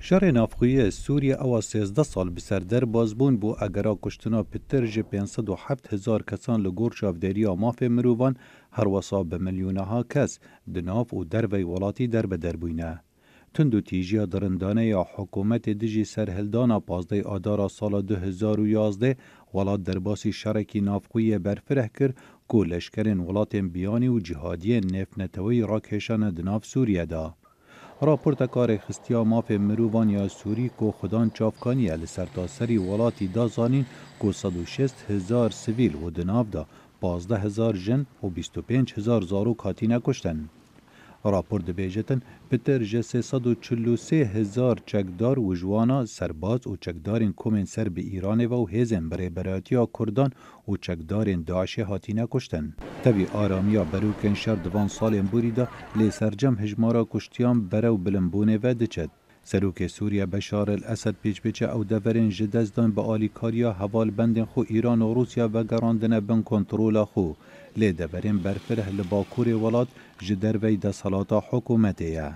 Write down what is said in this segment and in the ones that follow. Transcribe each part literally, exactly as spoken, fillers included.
Şerê navxweyî Sûriye ewa sêzdeh sal bi ser derbasbûn bû egera kuştina pitir ji pênc sed û heft hezar kesan li gor çavdêriya mafê mirovan, herwesa bi milyonaha kes di nav û dervey welatî derbeder bûyne. Tund û tîjiya dirindane ya hikûmetê dijî serhildana pazdeh Adara sala du hezar û yazdeh welat derbasî şerekî navxweyî berfireh kir ku leşkerên welatên biyanî û cîhadiyên nêvneteweyî rakêşane di nav Sûriye de. Raporteka Rêxistiya Mafê Mirovan ya Sûrî ku xudan çavkaniye li sertaserî welatî da zanîn ku sed û şêst hezar sivîl û di nav de pazdeh hezar jin û bîst û pênc hezar zarok hatine kuştin. Rapor dibêjitin, pitir ji sê sed û çil û sê hezar çekdar û ji wana serbaz û çekdarên komên ser bi Îranê ve û hêzên bi Rêberayetiya Kurdan û çekdarên DAIŞê hatine kuştin. Tevî aramiya berokên şer di van salên borî de lê sercem hijmara kuştiyan berew bilimbûnê ve diçit. Serokê Sûriye Beşar el Esed pêçpêçe ew deverên ji dest dan bi alîkariya hevalbendên xwe Îran û Rûsya vegerandine bin kontrola xwe. Lê deverên berfireh li bakurê welat ji derveyî desthilata hikûmetê ye.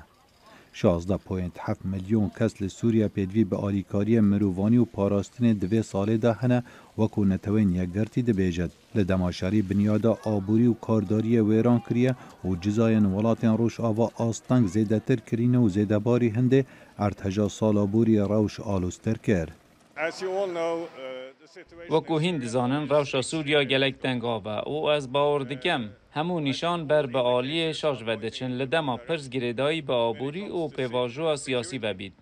Şazdeh point heft milyon kes li Sûriye pêdivî bi alîkariyên mirovanî û parastinê di vê salê de hene, wekû Netewên Yekgirtî dibêjin. Li dema şerî binyada aborî û kardariyê wêran kiriye û cizayên welatên Rojava asteng zêdetir kirîne û zêdebarî hindê erdheja sala borî rewş aloztir kir. As you all know, uh, the situation Wekû hîn dizanin, rewşa Sûriya gelek tengav e û ez bawer dikim, hemû nîşan ber bi aliyê şaş ve diçin, li dema pirs girêdayî bi aborî û pêvajoya siyasî ve bît.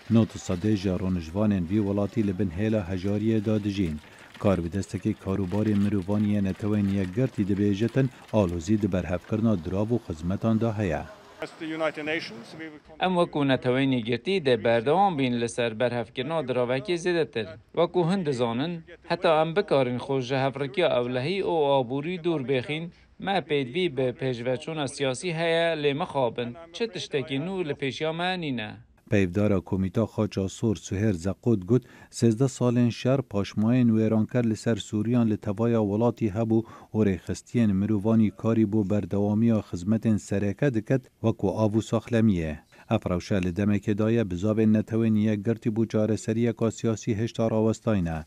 Nod sedê ji rûnişvanên vî welatî li bin hêla hejariyê de dijîn. Karbidestekî karûbarê mirovan yê Netewên Yekgirtî dibêjitin, alozî di berhevkirina dirav û xizmetan de heye. As the United Nations, we will continue Em wekû Netewên Yekgirtî dê berdewam bîn li ser berhevkirina diravekî zêdetir. Wekû hin dizanin, heta em bikarin xwe ji hevrikiya ewlehî û aborî dûr bêxîn, me pêdivî bi pêşveçûna siyasî heye, lê mixabin, çi tiştekî nû li pêşiya me nîne. Peyvdara Komîta Xaça Sor Suhêr Zeqot got, sêzdeh salên şer, paşmayên wêranker li ser Sûriyan li tevaya welatî hebû û rêxistiyên mirovanî karî bo berdewamiya xizmetên sereke diket wekû av û saxlemiyê. Ev rewşe li demekê de ye bizavên Netewên Yekgirtî bo çareseriyeka siyasî hêşta rawestayne.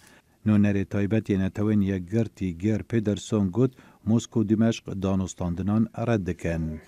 Nûnerê taybet yê Netewên Yekgirtî Geir Pedersen got, Moskow û Dimeşq danûstandinan red dikin.